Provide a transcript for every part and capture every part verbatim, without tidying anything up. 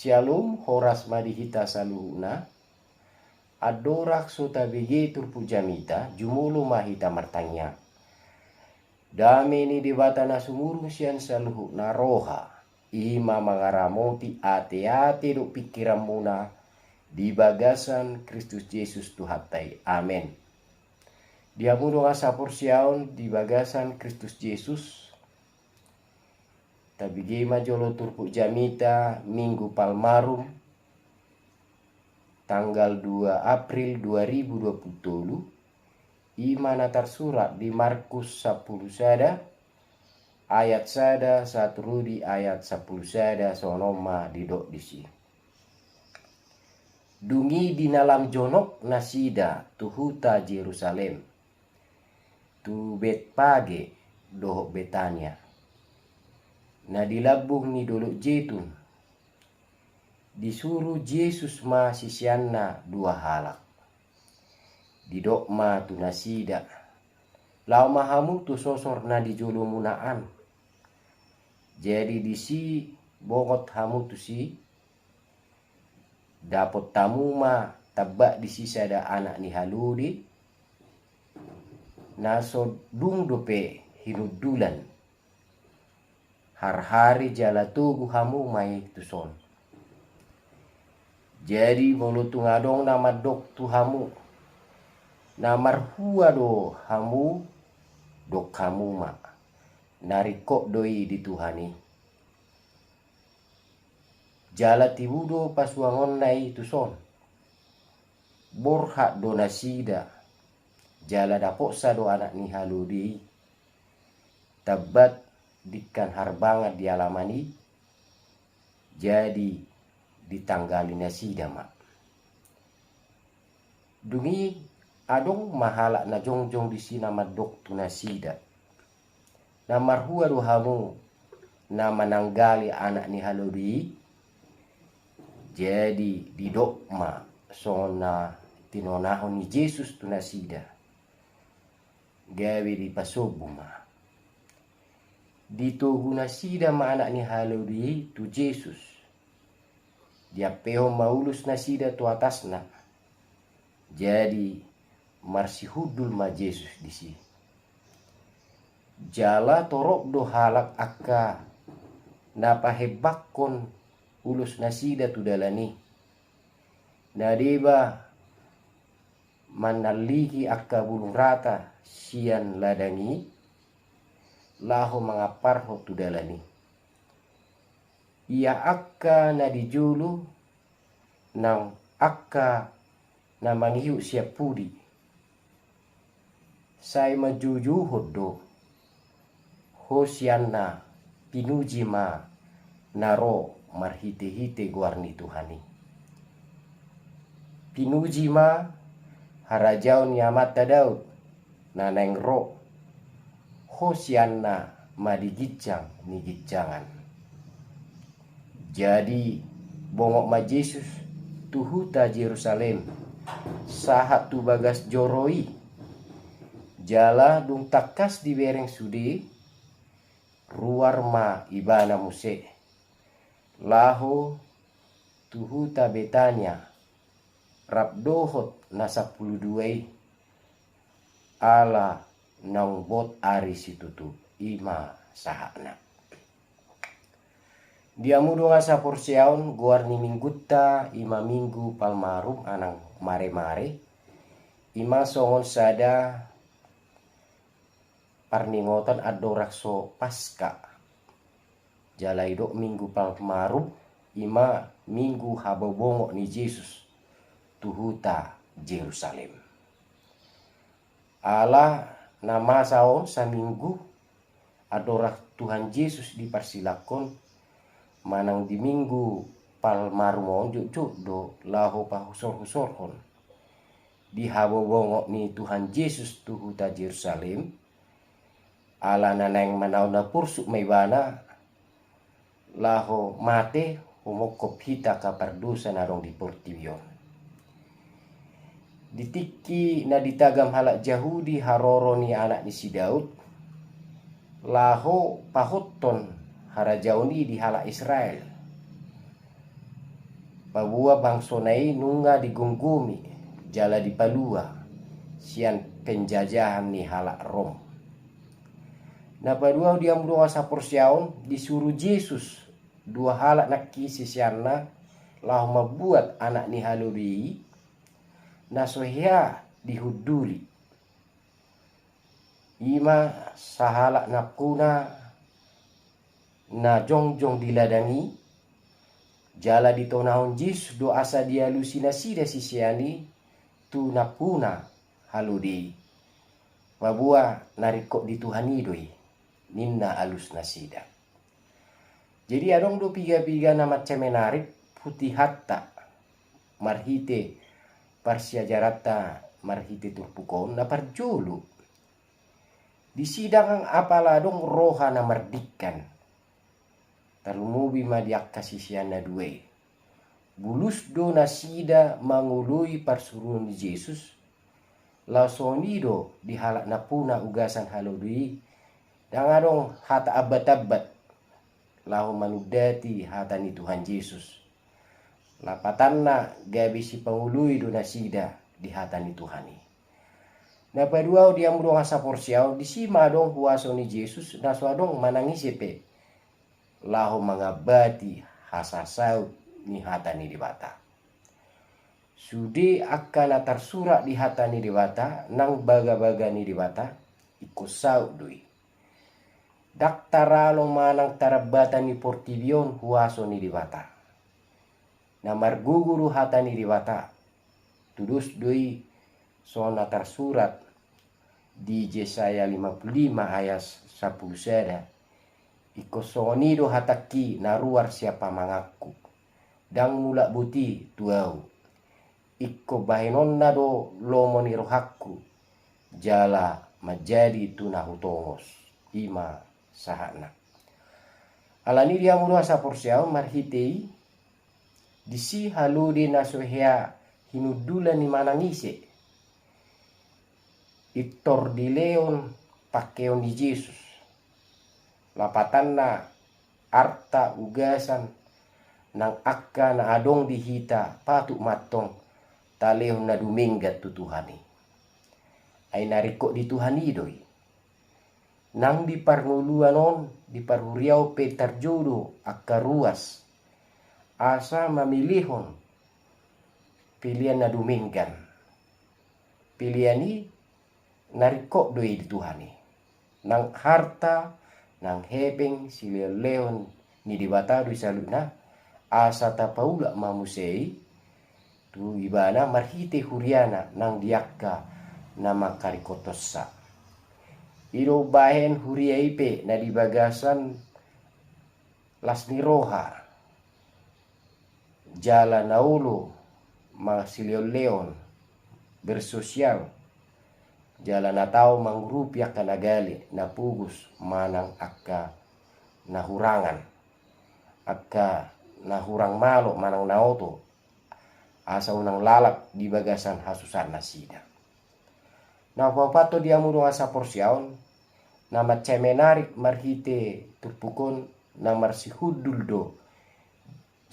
Syalom, horas ma di hita saluhutna. Andorang so tabege turpuk jamita, jumolo ma hita martangiang. Dame ni Debata na sumurung sian saluhutna roha, i ma mangaramoti ateate dohot pingkiranmuna di bagasan Kristus Jesus Tuhanta i. Amen. Di hamu dongan saporseaon di bagasan Kristus Jesus, tabege ma jolo turpuk jamita Minggu Palmarum, tanggal dua April dua ribu dua puluh tolu, i ma na tarsurat di Markus sampulu sada, ayat sada sahat tu di ayat sampulu sada, songon on ma didok disi. Dung i di na lam jonok nasida tu huta Jerusalem, tu Betpage dohot Betania, na di lambung ni Dolok Jetun, disuru Jesus ma siseanna dua halak. Didok ma tu nasida: Laho ma hamu tu sosor na di jolomuna an. Jadi disi bongot hamu tusi, dapot hamu ma tamba disi sada anak ni halode, na so dung dope hinundulan. Harhari jala togu hamu ma i tuson. Jadi molo tung adong na mandok tu hamu: Na marhua do hamu? Dok hamu ma: Na ringkot do i di Tuhan i. Jala tibu do pasuangonna i tuson. Borhat do nasida, jala dapotsa do anak ni halode i, tambat dingkan harbangan di alaman i. Jadi ditanggali nasida ma. Dung i adong ma halak na jongjong disi na mandok tu nasida: Na marhua do hamu na mananggali anak ni halode i? Jadi didok ma songon na tinonahon ni Jesus tu nasida, gabe dipasombu ma. Ditogu nasida ma anak ni halode i tu Jesus. Diampehon ma ulos nasida tu atasna. Jadi marsihundul ma Jesus disi. Jala torop do halak angka na pahembakkon ulos nasida tu dalan i, na deba manalliki angka bulung rata sian ladang i, laho mangamparhon tu dalan i. Ia angka na di jolo nang angka na mangihut sian pudi, sai manjoujouhon do: Hosianna, pinuji ma na ro marhitehite goar ni Tuhan i. Pinuji ma harajaon ni amanta Daud na naeng ro. Hosianna ma di ginjang ni ginjangan. Jadi bongot ma Jesus tu huta Jerusalem, sahat tu bagas joro i. Jala dung tangkas dibereng sude, ruar ma ibana muse, laho tu huta Betania, rap dohot na sampulu dua i, ala naung bot ari situtu. I ma sahatna. Di hamu dongan saporseaon, goar ni minggunta i ma Minggu Palmarum, manang maremare, i ma songon sada parningotan andorang so Paska. Jala didok Minggu Palmarum, i ma minggu habobongot ni Jesus tu huta Jerusalem. Ala na masa on saminggu andorang Tuhan Jesus diparsilanghon, manang di Minggu Palmarum on jotjot do laho pahusorhusorhon di habobongot ni Tuhan Jesus tu huta Jerusalem, ala na naeng manaon na porsuk ma ibana, laho mate humongkop hita angka pardosa na adong di portibi on. Di tingki na ditagam halak Jahudi haroro ni anak ni si Daud, laho pahothon harajaon i di halak Israel, Paboa bangsona i nunga digomgomi jala dipalua sian penjajahan ni halak Rom. Na paduahon di hamu dongan saporseaon, disuru Jesus dua halak nangkin siseanna laho mambuat anak ni halode i na so hea dihunduli. I ma sahalak nampuna na jongjong di ladang i, jala ditonahon Jesus do asa dialusi nasida sisean i tu nampuna halode i. Paboa na ringkot di Tuhan i do i, ninna alus nasida. Jadi adong do piga-piga na mansai menarik putihonta marhite parsiajaranta marhite turpuk on. Na parjolo, di sidang apala adong roha na mardingkan, tarlumobi ma di angka sisean na dua i. Bulus do nasida mangoloi parsuruon ni Jesus. Laos songon i do di halak nampuna ugasan halode i, ndang adong hata ambat-ambat laho manundati hata ni Tuhan Jesus. Lapatanna gabe sipangoloi do nasida di hata ni Tuhan i. Na paduahon di hamu dongan saporseaon, disi ma adong huaso ni Jesus na so adong manang ise pe laho mangambati hasasaut ni hata ni Debata. Sude angka na tarsurat di hata ni Debata nang bagabaga ni Debata, ingkon saut do i. Ndang taralo manang tarambatan ni portibi on huaso ni Debata. Na margogo do hata ni Debata. Tudos do i songon na tarsurat di Jesaya lima puluh lima ayat sampulu sada. Ingkon songon i do hatangki na ruar sian pamanganku. Ndang mulak boti tu ahu. Ingkon bahenonna do lomo ni rohangku, jala manjadi tu na hutongos. I ma sahatna. Alani i di hamu dongan saporseaon, marhite i, disi halode na so hea hinundulan i manang ise, pintor dilehon pangkeon ni Jesus. Lapatanna arta, ugasan nang angka na adong di hita patut ma antong talehon na dumenggan tu Tuhan i. Ai na ringkot di Tuhan i do i. Nang di parngoluan on, di parhuriaon pe tarjou do angka ruas asa mamilihon pelean na dumenggan. Pelean i na ringkot do i di Tuhan i. Nang harta, nang hepeng silehonlehon ni Debata do i saluhutna, asa tapaulak ma muse i tu Ibana marhite huriana nang di angka na mangkaringkothonsa. I do umbahen huria i pe na di bagasan las ni roha, jala na olo masilehonlehon, bersosial, jala na tau mangurupi angka na gale, na pogos manang angka na hurangan, angka na hurang malo manang na oto, asa unang lalap di bagasan hasusaan nasida. Na paopathon di hamu dongan saporseaon, na mansai menarik marhite turpuk on, na marsihundul do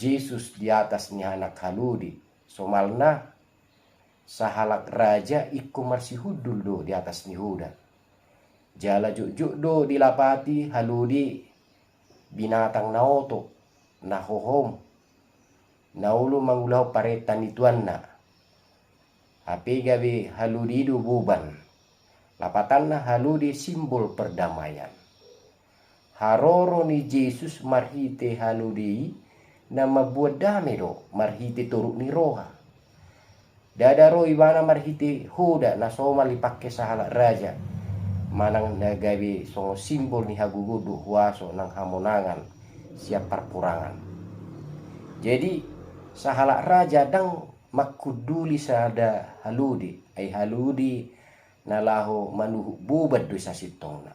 Jesus di atas ni anak halode. Somalna, sahalak raja ingkon marsihundul do di atas ni hoda. Jala jotjot do dilapati halode binatang na oto, na hohom, na olo mangulahon parenta ni tuanna. Hape gabe halode i do boban. Lapatanna halode simbol perdamaian. Haroro ni Jesus marhite halode i na mambuat dame do marhite toruk ni roha. Ndada ro Ibana marhite hoda na somal dipangke sahalak raja, manang na gabe songon simbol ni hagogoon dohot huaso nang hamonangan sian parporangan. Jadi sahalak raja ndang manghunduli sada halode, ai halode na laho manuhuk boban do sasintongna.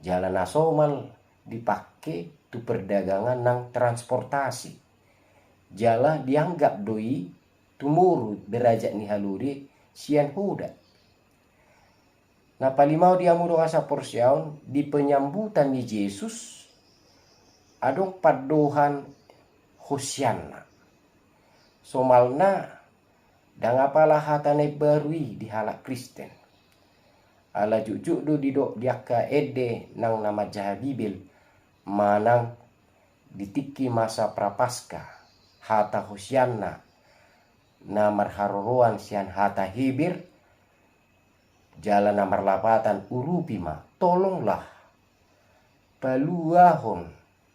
Jala na somal dipangke tu perdagangan nang transportasi. Jala dianggap do i tumoru derajat ni halode sian hoda. Na palimahon di hamu dongan saporseaon, di penyambutan ni Jesus adong pandohan Hosianna. Somalna, ndang apala hata na imbaru i di halak Kristen. Ala jotjot do didok di angka ende nang na manjaha Bibel manang di tingki masa Prapaskah, hata Hosianna na marharoroan sian hata Heber, jala na marlapatan urupi ma, tolonglah, paluahon,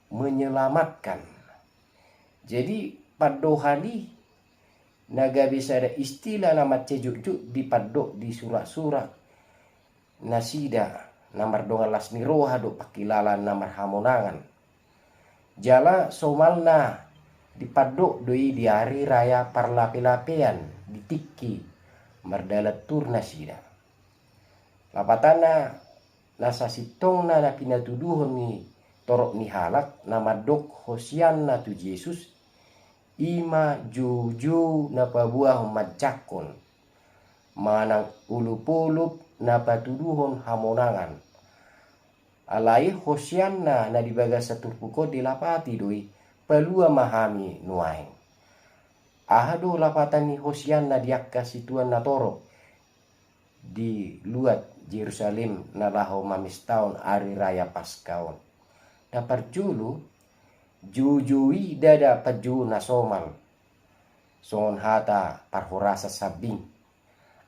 menyelamatkan. Jadi pandohan i na gabe sada istilah na mansai jotjot dipandok di surat-surat nasida na mardongan las ni roha dohot pangkilalaan na marhamonangan. Jala somalna dipandok do i di ari raya parlape-lapean di tingki mardalan tur nasida. Lapatanna, na sasintongna na pinatuduhon ni torop ni halak na mandok Hosianna tu Jesus, i ma joujou na paboahon manjangkon, manang olopolop na patuduhon hamonangan. Alai Hosianna na di bagasan turpuk on dilapati do i, palua ma hami nuaeng. Aha do lapatan ni Hosianna di angka situan na torop di luat Jerusalem na laho mamestahon ari raya Paska on? Na parjolo, joujou i ndada panjou na somal songon hata parhorasan sambing.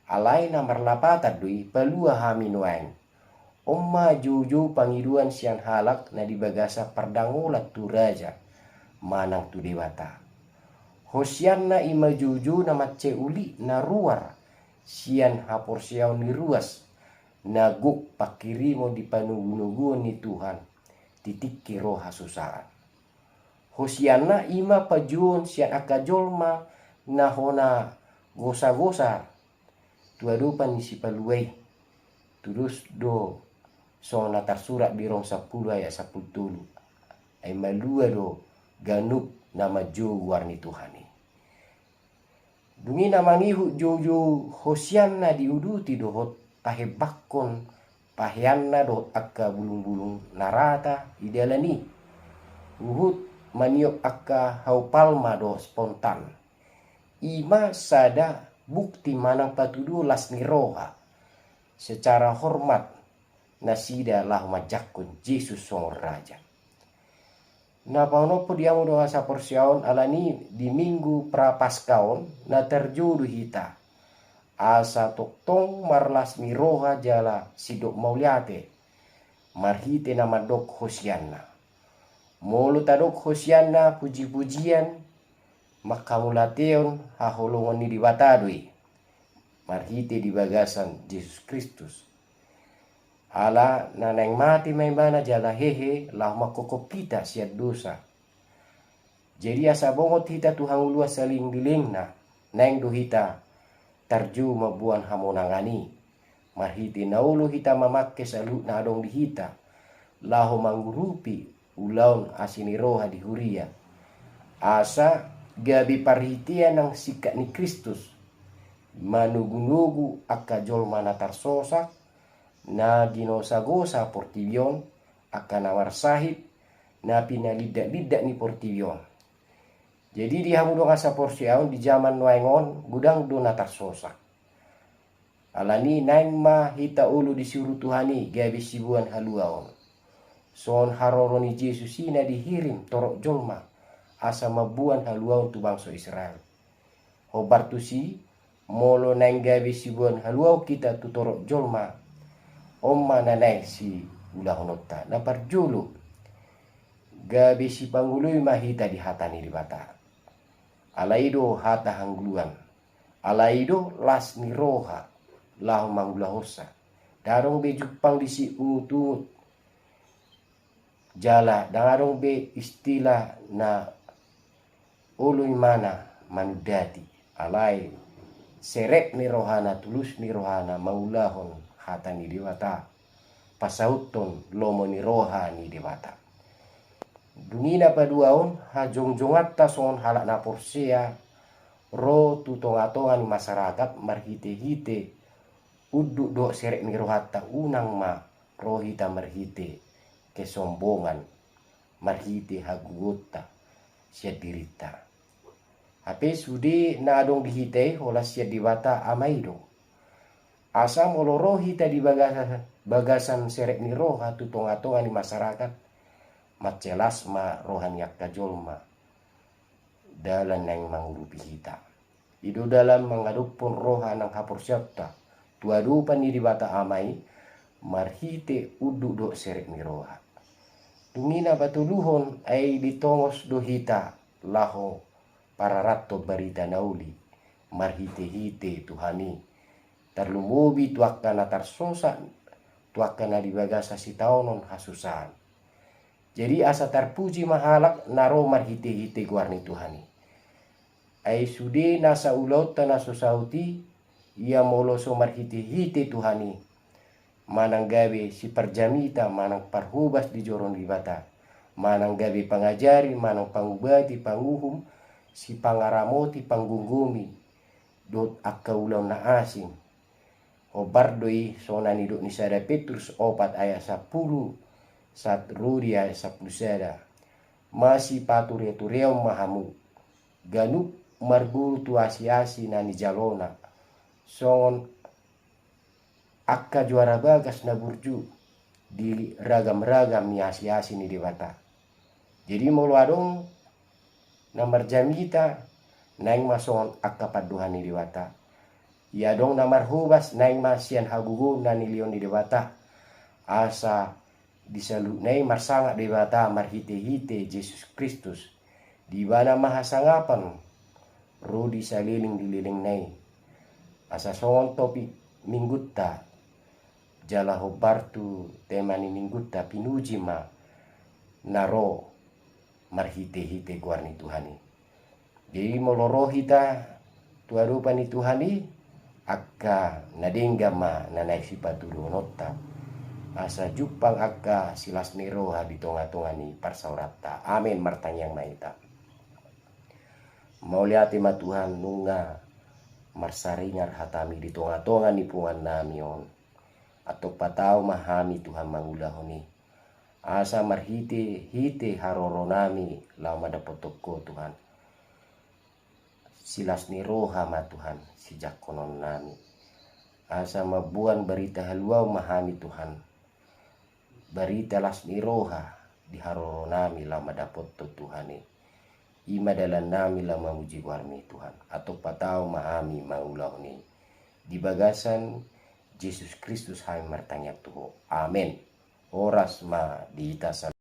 Alai na marlapatan do i, palua hami nuaeng. On ma joujou pangidoan sian halak na di bagasan pardangolan tu raja manang tu Debata. Hosianna i ma joujou na mansai uli na ruar sian haporseaon ni ruas na gok pangkirimon di panogunoguon ni Tuhan di tingki ro hasusaan. Hosianna i ma panjouon sian angka jolma na hona gosagosa tu adopan ni Sipalua i. Tudos do songon na tarsurat di Rom sampulu ayat sampulu tolu. Ai malua do ganup na manjou goar ni Tuhan i. Dung i na mangihut joujou Hosianna diuduti dohot pahembangkon paheanna dohot angka bulungbulung na rata di dalan i, huhut maniop angka hau palma dohot spontan. I ma sada bukti manang patuduhon las ni roha secara hormat nasida laho manjangkon Jesus songon raja. Na paonomhon di hamu dongan saporseaon, alani di Minggu Prapaska on na tarjou do hita asa tongtong marlas ni roha jala sindok mauliate marhite na mandok Hosianna. Molo tadok Hosianna pujipujian, manghamauliateon haholongon ni Debata do i marhite di bagasan Jesus Kristus. Ala na naeng mate ma Ibana jala hehe laho manghophop hita sian dosa. Jadi asa bongot hita tu hangoluan saleleng ni lelengna, naeng do hita tarjou mamboan hamonangan i. Marhite na olo hita mamangke saluhut na adong di hita laho mangurupi ulaon asi ni roha di huria, asa gabe parhitean nang singkat ni Kristus manogunogu angka jolma na tarsosak, na ginosagosa portibi on, angka na marsahit, na pinalindaklindak ni portibi on. Jadi di hamu dongan saporseaon, di jaman nuaeng on godang do na tarsosak. Alani naeng ma hita olo disuru Tuhan i gabe siboan haluaon, songon haroro ni Jesus i na dihirim torop jolma asa mamboan haluaon tu bangso Israel. Hombar tusi, molo naeng gabe siboan haluaon hita tu torop jolma, on ma na naeng siulahononta. Na parjolo, gabe sipangoloi ma hita di hata ni Debata. Alai do hata hangoluan, alai do las ni roha laho mangulahonsa. Ndang adong be jumpang disi ungutungut, jala ndang adong be istilah na olo imana manundati. Alai serep ni rohana, tulus ni rohana mangulahon hata ni Debata, pasauthon lomo ni roha ni Debata. Dung i na paduahon, hajongjonganta songon halak na porsea ro tu tongatonga ni masyarakat marhitehite unduk dohot serep ni rohanta, unang ma ro hita marhite kesombongan, marhite hagogoonta sian dirinta. Hape sude na adong di hita i holan sian Debata Ama i do. Asa molo ro hita di bagasan, bagasan serep ni roha tu tonga-tonga ni masyarakat, manjelas ma roha ni angka jolma dalan naeng mangurupi hita. I do dalan mangadophon roha nang haporseaonta tu adopan ni Debata Ama i marhite unduk dohot serep ni roha. Dung i na patoluhon, ai ditongos do hita laho pararathon barita na uli marhite-hite Tuhan i, tarlumobi tu angka na tarsosa, tu angka na di bagasan sitaonon hasusaan. Jadi asa tarpuji ma halak na ro marhite-hite goar ni Tuhan i. Ai sude nasa ulaonta na so saut i, ia molo so marhite-hite Tuhan i, manang gabe siparjamita, manang parhobas di joro ni Debata, manang gabe pangajari, manang pangubati, panguhum, sipangaramoti, panggomgomi, dohot angka ulaon na asing. Hombar do i songon na nidok ni sada Petrus opat ayat sampulu sahat ro di ayat sampulu sada. Masipaturetureon ma hamu ganup marguru tu asi-asi na nijalona, songon angka juara bagas na burju di ragam-ragam ni asi-asi ni Debata. Jadi molo adong na marjamita, naeng ma songon angka pandohan ni Debata. Ia adong na marhobas, naeng ma sian hagogoon na nilehon ni Debata. Asa di saluhutna i marsangap Debata marhite-hite Jesus Kristus. Di Ibana ma hasangapan ro di saleleng ni lelengna i. Asa songon topik minggunta jala hombar tu tema ni minggunta, pinuji ma na ro marhite-hite goar ni Tuhan i. Jadi molo ro hita tu adopan ni Tuhan i, angka na denggan ma na naeng sipatuduhononta, asa jumpang angka silas ni roha di tonga-tonga ni parsaoranta. Amen. Martangiang ma hita. Mauliate ma Tuhan, nunga marsaringar hataMi di tonga-tonga ni punguannami on. Antong patau ma hami Tuhan mangulahon i, asa marhite-hite haroronami laho mandapothon Ho Tuhan, silas ni roha ma Tuhan sijangkononnami. Asa mamboan barita haluaon ma hami Tuhan, barita las ni roha di haroronami laho mandapothon Tuhan i. I ma dalannami laho mamuji goarMi Tuhan. Antong patau ma hami mangulahon i. Di bagasan Jesus Kristus hami martangiang tu Ho. Amen. Horas ma di hita.